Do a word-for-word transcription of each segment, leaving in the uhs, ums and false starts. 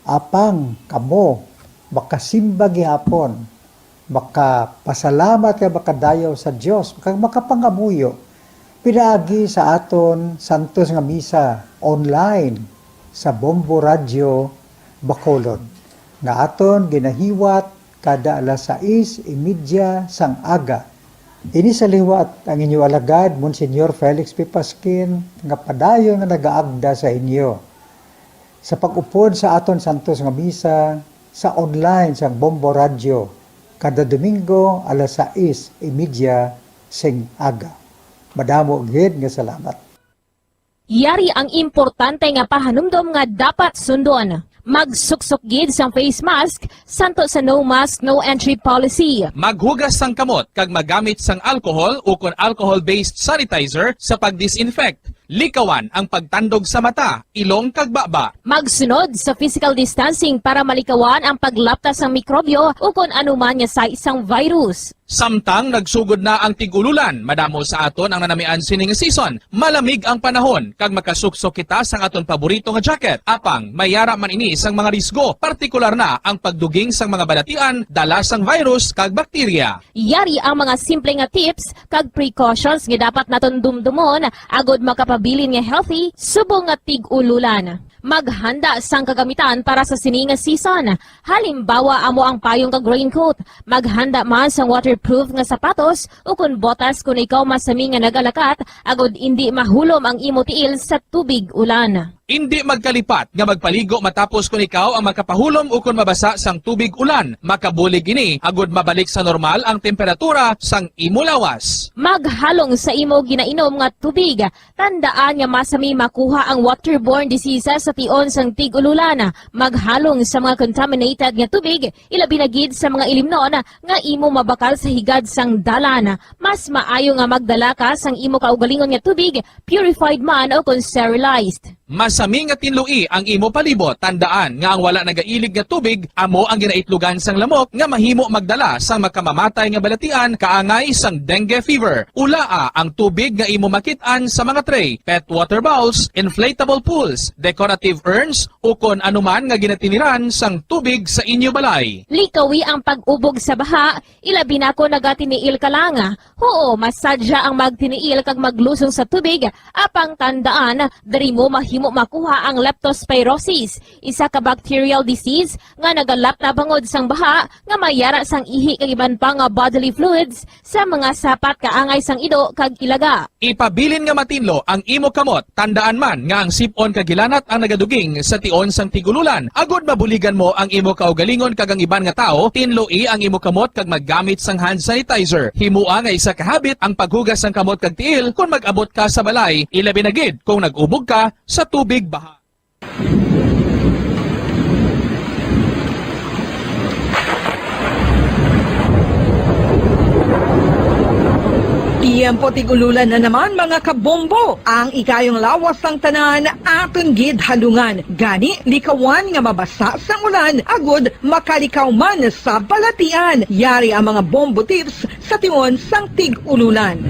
Apang kamo makasimba gihapon, makapasalamat kag makadayaw sa Dios, kag makapangamuyo pinaagi sa aton santos nga misa online sa Bombo Radyo Bacolod, nga aton ginahiwat kada alas sais y media sang aga. Ini sa liwat ang inyo alagad, Monsignor Felix P. Pasquin, nga padayon nga nagaagda sa inyo. Sa pag-upod sa aton santos nga misa sa online sang Bombo Radyo kada Domingo alas sais y media sing aga. Madamo gid nga salamat. Yari ang importante nga pahanumdom nga dapat sundon. Magsuksok gid sang face mask santo sa no mask, no entry policy. Maghugas sang kamot kag magamit sang alcohol ukon alcohol-based sanitizer sa pag-disinfect. Likawan ang pagtandog sa mata, ilong kag baba. Magsunod sa physical distancing para malikawan ang paglapta sang mikrobyo ukon anuman nga sais sang virus. Samtang nagsugod na ang tig-ululan, madamo sa aton ang nanamian sini nga season. Malamig ang panahon kag makasuksok kita sang aton paborito nga jacket. Apang may yara man ini sang mga risgo, partikular na ang pagduging sang mga balatian dala sang virus kag bakterya. Yari ang mga simple nga tips kag precautions nga dapat naton dumdumon agod makapabilin nga healthy subong nga tig-ululan. Maghanda sang kagamitan para sa sini nga season. Halimbawa, amo ang payong kag raincoat. Maghanda man sang waterproof nga sapatos ukon botas kon ikaw masami nga nagalakat agod indi mahulom ang imo tiil sa tubig ulan. Indi magkalipat nga magpaligo matapos kon ikaw ang makapahulom ukon mabasa sang tubig ulan. Makabulig ini agod mabalik sa normal ang temperatura sang imo lawas. Maghalong sa imo ginainom nga tubig. Tandaan nga masami makuha ang waterborne diseases sa tion sang tig-ululan. Maghalong sa mga contaminated nga tubig, ilabi na gid sa mga ilimnon nga imo mabakal sa higad sang dalan. Mas maayo nga magdala ka sang imo kaugalingon nga tubig, purified man o kon sterilized. Masami nga tinloi ang imo palibot. Tandaan nga ang wala nagailig nga tubig amo ang ginaitlogan sang lamok nga mahimo magdala sang makamamatay nga balatian kaangay sang dengue fever. Ulaa ang tubig nga imo makit-an sa mga tray, pet water bowls, inflatable pools, decorative urns, ukon anuman nga ginatiniran sang tubig sa inyo balay. Likawi ang pag-ubog sa baha, ilabi na kon nagatiniil ka lang. Huo, masadya ang magtiniil kag maglusong sa tubig, apang tandaan, diri mo mahimo makuha ang leptospirosis, isa ka bacterial disease nga nagalapta bangod sang baha nga may yara sang ihi kag iban pa nga bodily fluids sa mga sapat kaangay sang ido kag ilaga. Ipabilin nga matinlo ang imo kamot. Tandaan man nga ang sip-on kag hilanat ang nagaduging sa tion sang tig-ululan. Agod mabuligan mo ang imo kaugalingon kag ang iban nga tawo, tinloi ang imo kamot kag maggamit sang hand sanitizer. Himoa nga isa ka habit ang paghugas sang kamot kag tiil kon mag-abot ka sa balay, ilabi na gid kon nag-ubog ka sa tubig baha. Tiyempo tig-ululan na naman, mga kabombo. Ang ikayong lawas sang tanan aton gid halungan. Gani, likawan nga mabasa sang ulan agud makalikaw man sa balatian. Yari ang mga bombo tips sa tion sang tig-ululan.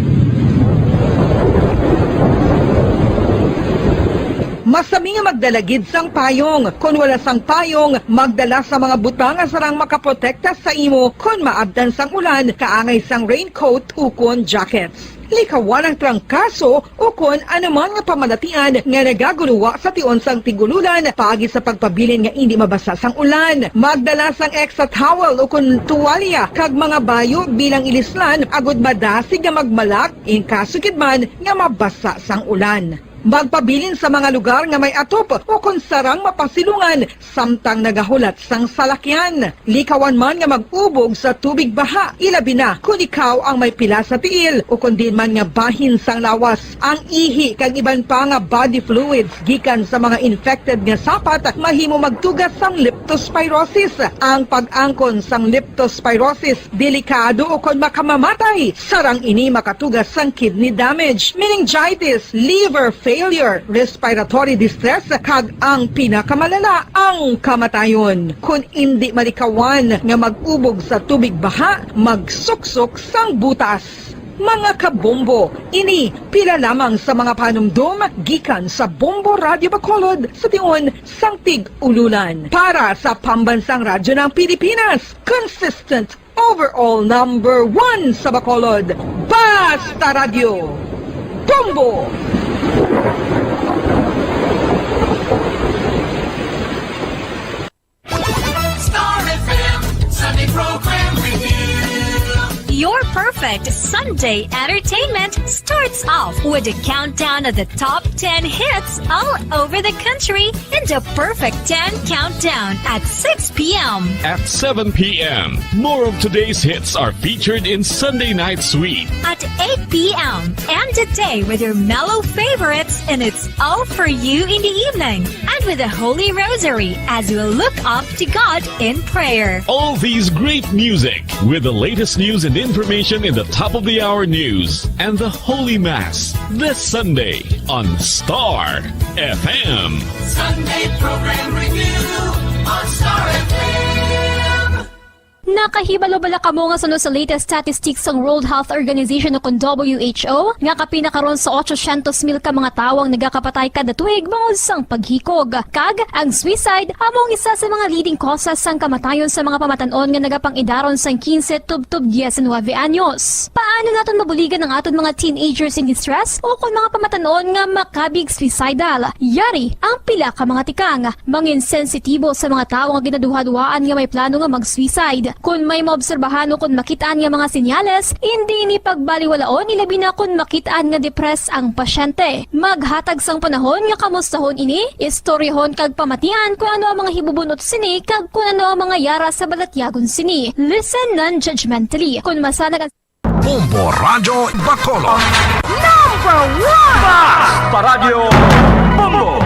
Masami nga magdala gid sang payong. Kon wala sang payong, magdala sa mga butang nga sarang makaprotekta sa imo kon maabtan sang ulan, kaangay sang raincoat ukon jackets. Likawan ang trangkaso ukon anuman nga pamalatian nga nagagulowa sa tion sang tig-ululan paagi sa pagpabilin nga indi mabasa sang ulan. Magdala sang extra towel ukon tuwalya kag mga bayo bilang ilislan agud madasig nga magmalak in kaso gid man nga mabasa sang ulan. Magpabilin sa mga lugar nga may atop ukon sarang mapasilungan samtang nagahulat sang salakyan. Likawan man nga mag-ubog sa tubig baha, ilabi na kon ikaw ang may pila sa tiil ukon diin man nga bahin sang lawas. Ang ihi kag iban pa nga body fluids gikan sa mga infected nga sapat mahimo magtuga sang leptospirosis. Ang pag-angkon sang leptospirosis delikado ukon makamamatay. Sarang ini makatuga sang kidney damage, meningitis, liver failure, respiratory distress, kag ang pinakamalala, ang kamatayon. Kon indi malikawan nga mag-ubog sa tubig baha, magsuksok sang butas. Mga kabombo, ini pila lamang sa mga panumdom gikan sa Bombo Radyo Bacolod sa tion sang Tig-Ululan. Para sa Pambansang Radyo ng Pilipinas, consistent overall number one sa Bacolod, Basta Radyo, Bombo! Star F M Sunday Program Review. Your perfect Sunday entertainment starts off with a countdown of the top ten hits all over the country in the Perfect ten Countdown at six p m. At seven p m, more of today's hits are featured in Sunday Night Sweet. At eight p m, end the day with your mellow favorites, and it's all for you in the evening. And with the Holy Rosary as we look up to God in prayer. All these great music with the latest news and information in the top of the hour news and the Holy Mass this Sunday on Star F M. Sunday Program Review on Star F M. Nakahibalo bala kamo nga suno sa latest statistics sang World Health Organization o kon W H O, nga kapin na karon sa ochocientos mil ka mga tawo ang nagakapatay kada tuig bangod sang paghikog? Kag ang suicide amo ang isa sa mga leading causes sang kamatayon sa mga pamatan-on nga nagapang-idaron sang quince tubtob diecinuebe anyos. Paano naton mabuligan ang aton mga teenagers in distress o kon mga pamatan-on nga makabig suicidal? Yari ang pila ka mga tikang. Mangin sensitibo sa mga tawo nga ginaduhaduhaan nga may plano nga mag-suicide. Kon may maobserbahan o kon makit-an nga mga senyales, indi ini pagbaliwalaon, ilabi na kon makit-an nga depressed ang pasyente. Maghatag sang panahon nga kamustahon ini, istoryahon kag pamatian kon ano ang mga hibubun-ot sini kag kon ano ang mga yara sa balatyagon sini. Listen non-judgmentally. Kon masanag ang Bombo Radyo Bacolod. Number one! Basta Radyo Bombo!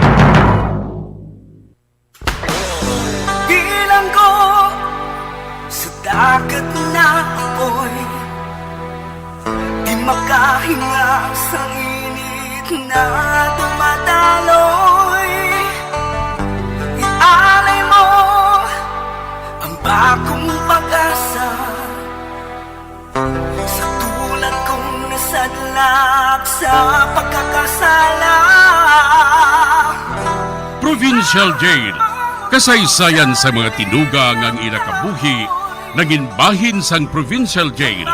Bilanggo sa dagat na apoy, di makahinga sa init na dumadaloy. Ialay mo ang bagong pag-asa. Sa tulad kong nasadlak sa pagkakasala. Provincial Jail. Kasaysayan sa mga tinuga nga ang ila kabuhi nangin bahin sang Provincial Jail,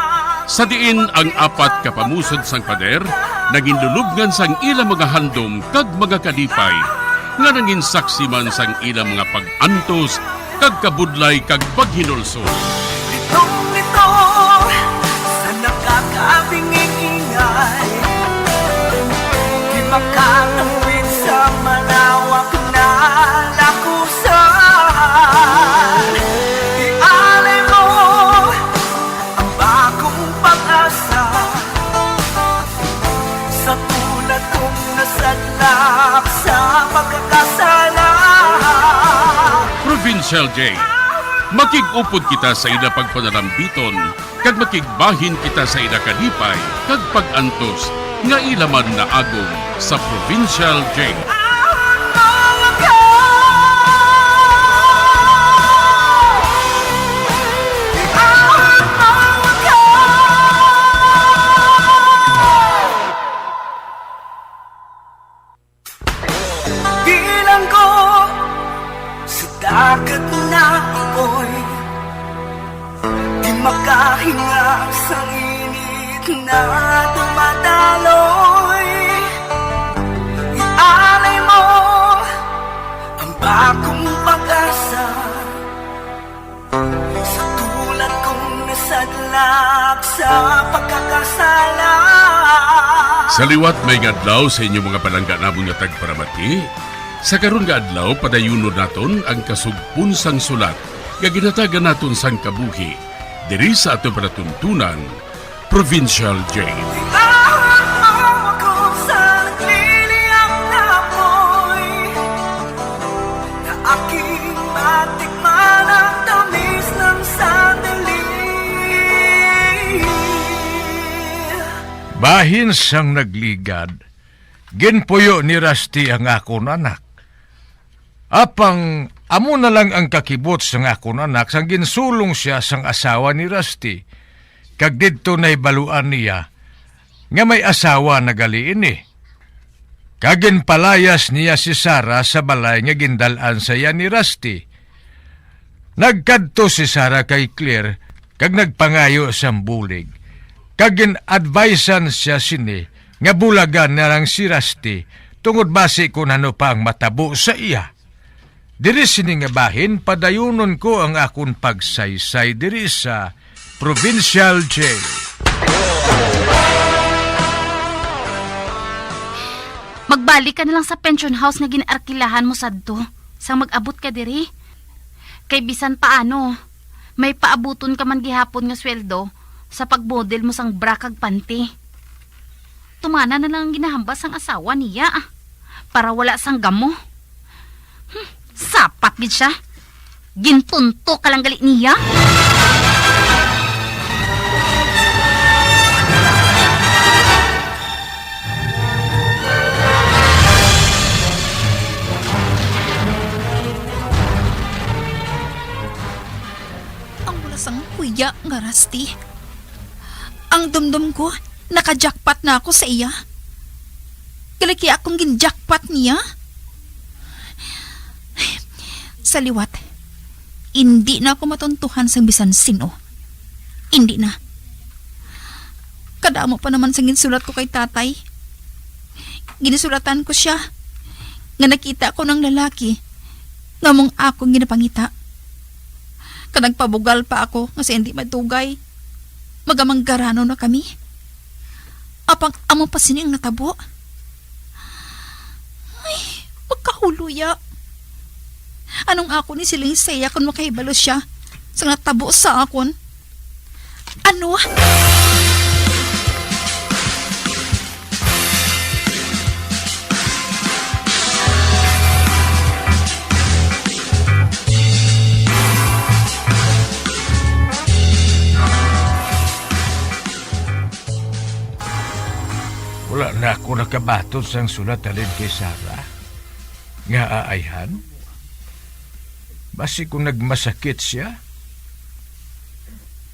sa diin ang apat ka pamusod sang pader nangin lulubngan sang ila mga handom kag mga kalipay, nga nangin saksi man sang ila mga pag-antos kag kabudlay kag paghinulsol. Litong-lito sa nakakabinging ingay, di makatawid sa malawak na lakusan. Ialay mo ang bagong pag-asa. Sa tulad kong nasadlak sa pagkakasala. Provincial Jail. Makig-upod kita sa ila pagpanalambiton, kag makigbahin kita sa ila kalipay kag pag-antos nga ila man naagom sa Provincial Jail. Bilanggo sa dagat na apoy, di makahinga sa init na dumadaloy. Ialay mo ang bagong pag-asa. Sa tulad kong nasadlak sa pagkakasala. Sa liwat, maayong adlaw sa inyo mga palangga namon nga tagparamati. Sa karon nga adlaw, padayunon naton ang kasugpon sang sulat nga ginhatagan naton sang kabuhi diri sa aton palatuntunan, Provincial Jail. Iahon mo ako sa nagliliyab na apoy, na aking matikman ang tamis ng sandali. Bahin sang nagligad, ginpuyo ni Rusty ang akon anak. Apang amo na lang ang kakibot sang akon anak sang ginsulong sia sang asawa ni Rusty, kag didto nahibaluan niya nga may asawa na gali ini, kag ginpalayas niya si Sarah sa balay nga gindal-an sa iya ni Rusty. Nagkadto si Sarah kay Claire kag nagpangayo sang bulig, kag gin-advisean siya sini nga bulagan na lang si Rusty tungod basi kon ano pa ang matabo sa iya. Diri sini nga bahin, padayunon ko ang akon pagsaysay diri sa Provincial Jail. Magbalik ka na lang sa pension house nga gin-arkilahan mo sadto sang mag-abot ka diri. Kay bisan paano, may paabuton ka man gihapon nga sweldo sa pagmodel mo sang bra kag panty. Tumana na lang ang ginahambal sang asawa niya, ah, para wala sang gamo. Hmm, sapat gid sia. Gintunto ka lang gali niya. Ang wala sang huya nga Rusty. Ang dumdom ko, naka-jackpot na ako sa iya. Gali kay akong gin-jackpot niya. Sa liwat, indi na ako matuntuhan sang bisan sin-o. Indi na. Kadamo pa naman sang ginsulat ko kay tatay. Ginisulatan ko sia nga nakita ko ang lalaki nga amo ang akon ginapangita. Kag nagpabugal pa ako nga sa indi madugay, magamanggarano na kami. Apang amo pa sini ang natabo. Ay, pagkahuloya. Anong ako ni siling sa iya kung makahibalo siya sa natabo sa akon? Ano? Wala na ako nakabaton sang sulat halin kay Sarah nga aayhan. Basi kung nagmasakit siya,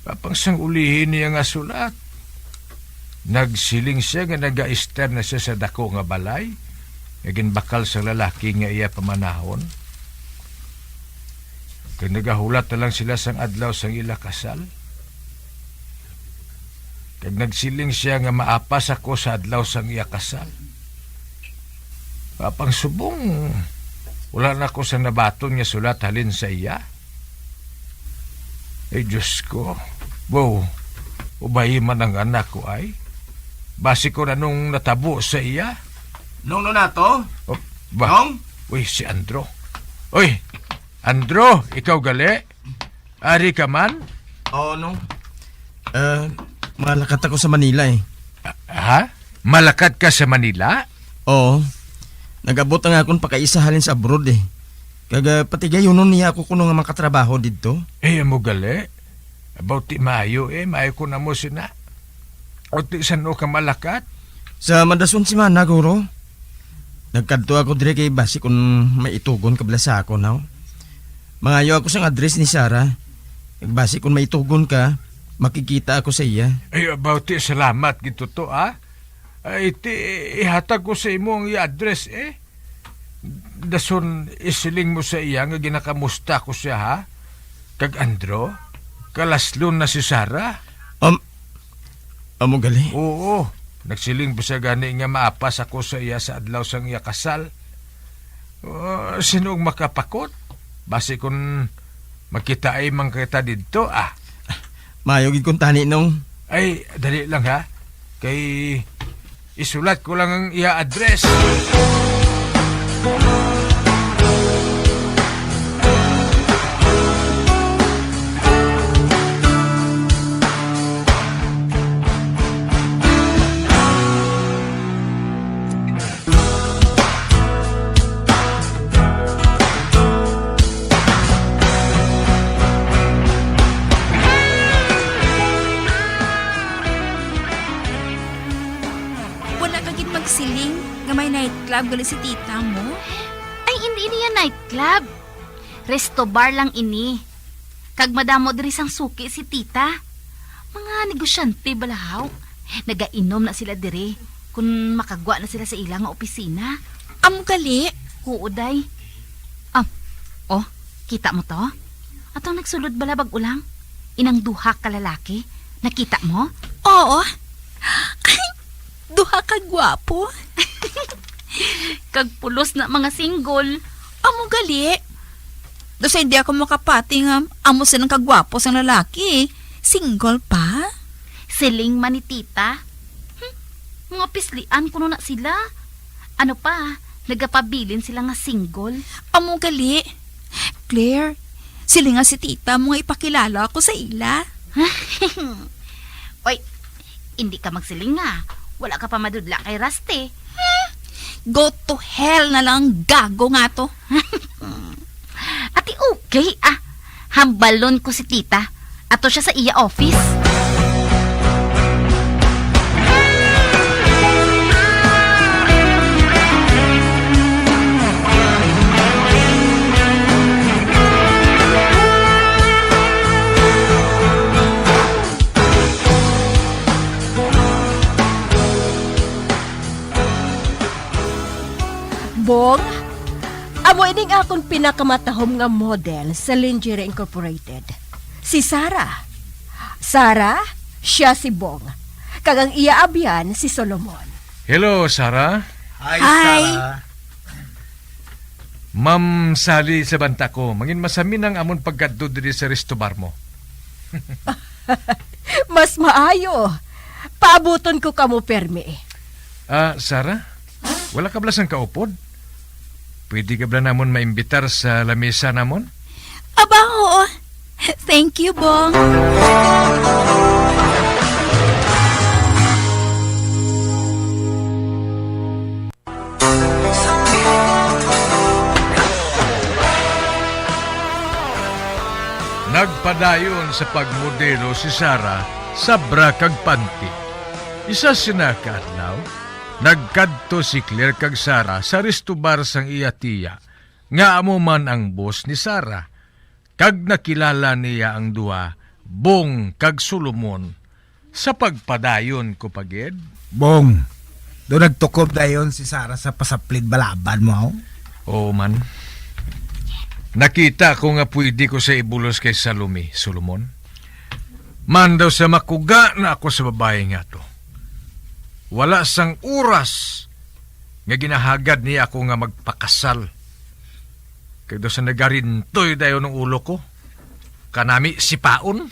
apang sang ulihi niya nga sulat, nagsiling siya nga nagaistar na siya sa dako nga balay nga ginbakal sang lalaki nga iya pamanahon. Kag nagahulat na lang sila sang adlaw sang ila kasal. Kag nagsiling sia nga maapas ako sa adlaw sang iya kasal. Apang subong, wala na ako sang nabaton nga sulat halin sa iya. Ay, Diyos ko. Wow, ubay man ang anak ko ay. Basi ko na nung natabo sa iya. Nung Nonato? Oh, ba? Nong? Uy, si Andro. Uy, Andro, ikaw gali? Ari ka man? Oo, no. Eh, malakat ako sa Manila eh. Ah, ha? Malakat ka sa Manila? Oo. Nag-abot ang akon pakaisa halin sa abroad eh. Kag, ah, patigayunon niya ako kuno nga makatrabaho didto. Eh, amo gali. About ti maayo eh, maayo ko na mo sina. O ti san-o ka malakat? Sa madason semana, guro. Nagkadto ako diri kay basi kun may itugon ka bala sa akon, haw. Mangayo ako sang address ni Sarah. Kag basi kun may itugon ka, makikita ako sa iya. Ay, about ti salamat gid to, ah. Ay, ti, ihatag ko sa imo ang iya address, eh. Dason isiling mo sa iya nga ginakamusta ko siya, ha? Kag Andro, kalaslon na si Sarah. Um, amo gali? Oo, nagsiling pa siya gani nga maapas ako sa iya sa adlaw sang iya kasal. Uh, sino ang makapakot? Basi kun magkitaay man kita didto, ah. Maayo gid kun tani, Nong. Ay, dali lang, ha. Kay isulat ko lang ang iya address. Wala ka gid magsiling nga may nightclub gali si tita mo? Ay, hindi niya nightclub. Resto bar lang ini. Kag madamo diri sang suki si tita. Mga negosyante bala, haw. Nagainom na sila diri, kun makagwa na sila sa ila nga opisina. Amo gali? Oo, day. Ah, oh, kita mo to? Atong nagsulod bala bag-o lang? Inang duha ka lalaki. Nakita mo? Oo. Ay, duha ka gwapo. Kag pulos na mga single. Amo gali. Daw sa hindi ako makapati nga amo silang kagwapo sang lalaki. Single pa? Siling man ni tita. Hmm, mga pislian kuno na sila. Ano pa, nagapabilin sila nga single. Amo gali. Claire, silinga si tita mo nga ipakilala ako sa ila. Oy, hindi ka magsiling nga wala ka pa madudla kay Rusty. Hmm, go to hell na lang, gago nga to. Ati, okay, ah. Hambalon ko si tita. Ato siya sa iya office. Bong, amo ining akon pinakamatahom nga model sa Lingerie Incorporated. Si Sarah. Sarah, siya si Bong. Kag ang iya abyan si Solomon. Hello, Sarah. Hi, Hi. Sarah. Ma'am Sally, sa banta ko, mangin masamin ang amon pagkadto diri sa resto bar mo. Mas maayo. Paabuton ko kamo permi. Ah, Sarah, wala ka bala sang kaupod? Pwede ka bala namon maimbitar sa lamesa namon? Aba, oo. Thank you, Bong. Nagpadayon sa pagmodelo si Sarah sa bra kag panty. Isa sina ka adlaw, nagkadto si Claire kag Sarah sa resto bar sang iya tiya, nga amo man ang boss ni Sarah, kag nakilala niya ang duha, Bong kag Solomon, sa pagpadayon ko pa gid. Bong, do nagtukob dayon si Sarah sa pasaplid balaban mo, aw? Oo man. Nakita ko nga pwede ko siya ibulos kay Salome, Solomon. Man daw sa makuga na ako sa babayi nga to. Wala sang oras nga ginahagad niya ako nga magpakasal. Kag daw sa nagarintoy dayon ang ulo ko, kanami sipaon.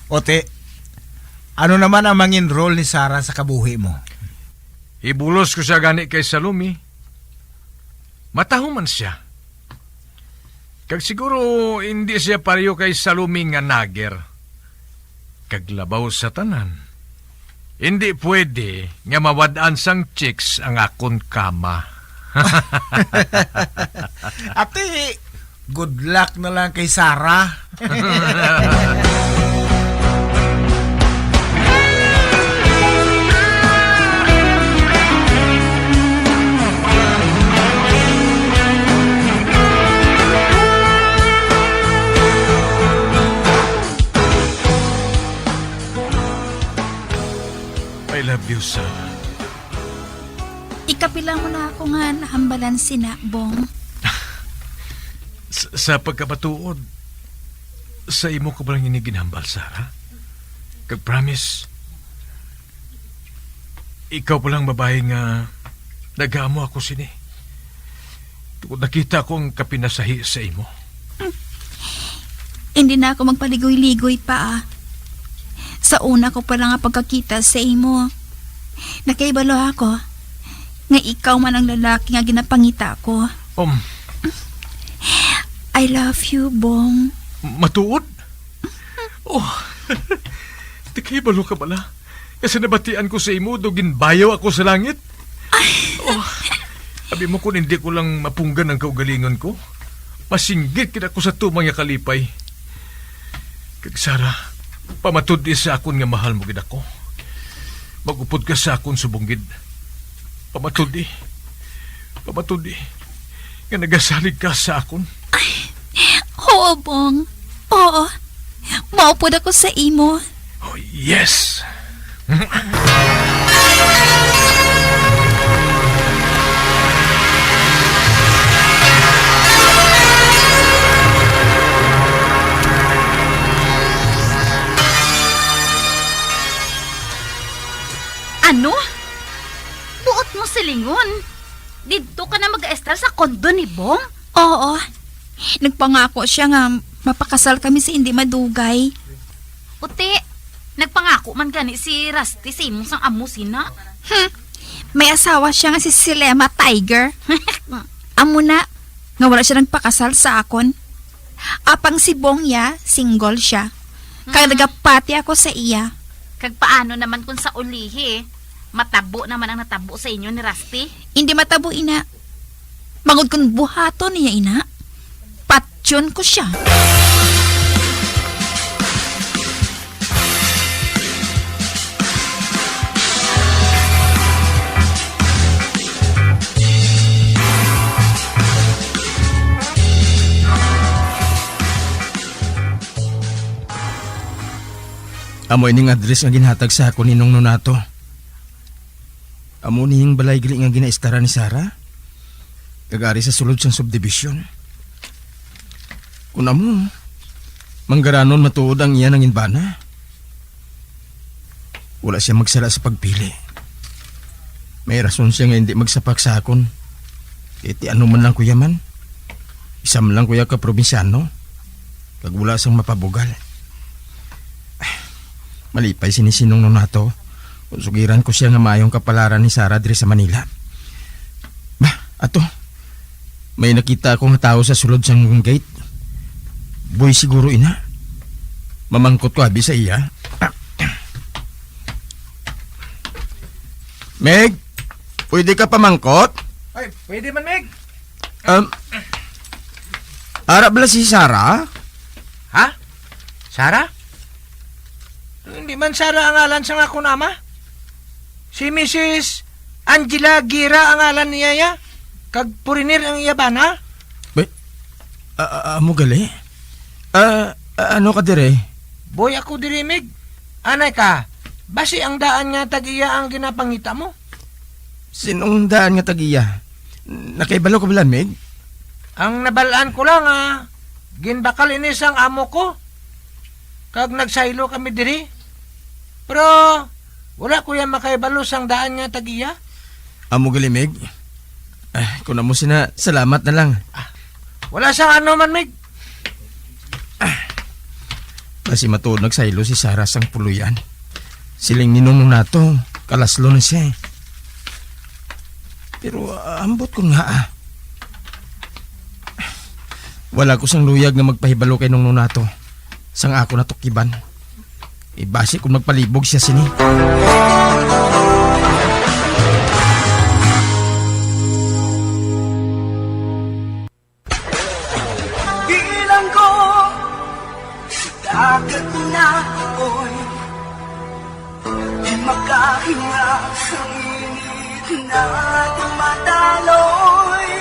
Ote, ano naman ang mangin role ni Sarah sa kabuhi mo? Ibulos ko siya gani kay Salome. Mataho man siya. Kag siguro hindi siya pareho kay Salome nga nager. Kag labaw sa tanan, hindi pwede nga mawad-an sang chicks ang akon kama. Ate, good luck na lang kay Sarah. I love you, Sarah. Ikapila mo na ako nga nahambalan sina, Bong? Sa, sa pagkamatuod, sa imo ko ba lang ini ginhambal, Sarah? Kag promise, ikaw pa lang babayi nga nagamo ako sini. Tungod nakita ko ang kapinasahi sa imo. Hindi na ako magpaligoy-ligoy pa, ah. Sa una ko pa lang nga pagkakita sa imo, nakahibalo ako nga ikaw man ang lalaki nga ginapangita ko. Um. I love you, Bong. Matuod? Oh, di kay balo ka bala. Kasi nabatian ko sa imo, do ginbayaw ako sa langit. Oh, abi mo kung hindi ko lang mapunggan ang kaugalingon ko, masinggit gid ako sa tumang nga kalipay. Kag Sarah, pamatudi sa akon nga mahal mo gid ako. Mag-upod ka sa akon subong gid. Pamatudi. Pamatudi nga nagasalig ka sa akon. Ay, oo, Bong. Oo. Maupod ako sa imo. Yes! Ano? Buot mo silingon? Didto ka na mag-estar sa kondo ni Bong? Oo. Nagpangako siya nga mapakasal kami sa hindi madugay. Uti, nagpangako man gani si Rusty sa imo sang amo sina. Hmm. May asawa siya nga si Silema Tiger. Amo na, nga wala siya nagpakasal sa akon. Apang si Bong ya, single siya. Kag Mm. nagapati ako sa iya. Kag paano naman kung sa ulihi, matabo naman ang natabo sa inyo ni Rusty? Hindi matabo, ina. Bangod kung buhaton niya, ina, patyon ko siya. Amo ining address nga ginhatag sa akon ni Nong Nonato. Amo ni ang balay gali nga ginaestaran ni Sarah. Kag ari sa sulod sang subdivision. Kun amo, manggaranon matuod ang iya nanginbana. Wala siya magsala sa pagpili. May rason siya nga hindi magsapak sa akon. Kay ti ano man lang kuya man. Isa man lang kuya ka probinsyano. Kag wala sang mapabugal. Malipay sini si Nong Nonato kung sugiran ko siya nga maayong kapalaran ni Sarah diri sa Manila. Bah, ato. May nakita ako nga tawo sa sulod sang gate. Boy siguro ina. Mamangkot ko abi sa iya. Meg, pwede ka pamangkot? Ay, pwede man, Meg. Um, ara bala si Sarah? Ha? Sarah? Hindi man Sarah ang ngalan sang akon ama. Si Missus Angela Gira ang ngalan niya, ya. Kag foreigner ang iya bana. Be, a-, a-, amo gali? Ah, a-, ano ka dire? Boy ako diri, Mig. Anay ka, basi ang daan nga tag-iya ang ginapangita mo? Sinong daan nga tag-iya? Nakahibalo ka bala, Mig? Ang nabal-an ko lang, ah, ginbakal ini sang amo ko. Kag nagsaylo kami diri. Pero wala ko ya makahibalo sang daan nga tag-iya. Amo gali, Mig. Ah, kung amo sina, salamat na lang. Ah, wala sang ano man, Mig. Ah, basi matuod nagsaylo si Sarah sang puloy-an. Siling ni Nong Nonato, kalaslo na siya eh. Pero, ah, ambot ko nga, ah. Wala ko sang luyag nga magpahibalo kay Nong Nonato sang ako natukiban. Ibasi kung magpalibog siya sini. Bilanggo sa dagat na, oy, di makahinga sa init na tumataloy.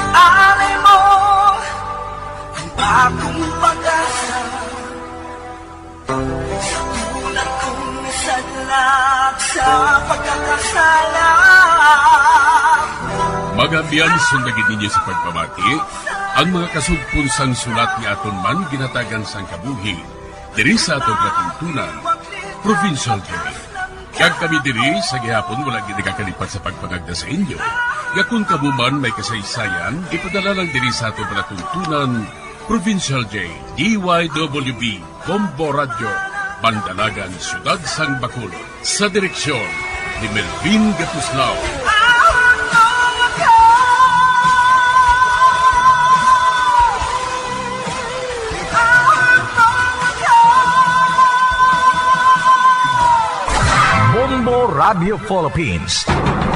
Ialay mo ang bagong pag-asa. Sa tulad kong sadlak sa pagkakasala. Mga abyan, sundagin ninyo sa pagpamati ang mga kasugpon sang sulat nga aton man ginhatagan sang kabuhi diri sa aton palatuntunan, Provincial Journal. Kag kami diri sa gihapon wala gid nagakalipat sa pagpangagda sa inyo nga kon kamo man may kasaysayan, ipadala lang diri sa aton palatuntunan, Provincial J, D Y W B, Bombo Radyo, Bandalagan, Siyudad sang Bacolod. Sa direksyon ni Melvin Gatuslao. Bombo Radio Philippines.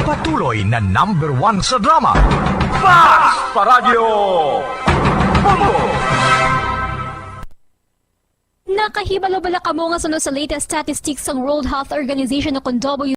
Patuloy na number one sa drama. Fast Paradyo! Bombo! Nakahibalo bala kamo nga suno sa latest statistics sang World Health Organization o kon W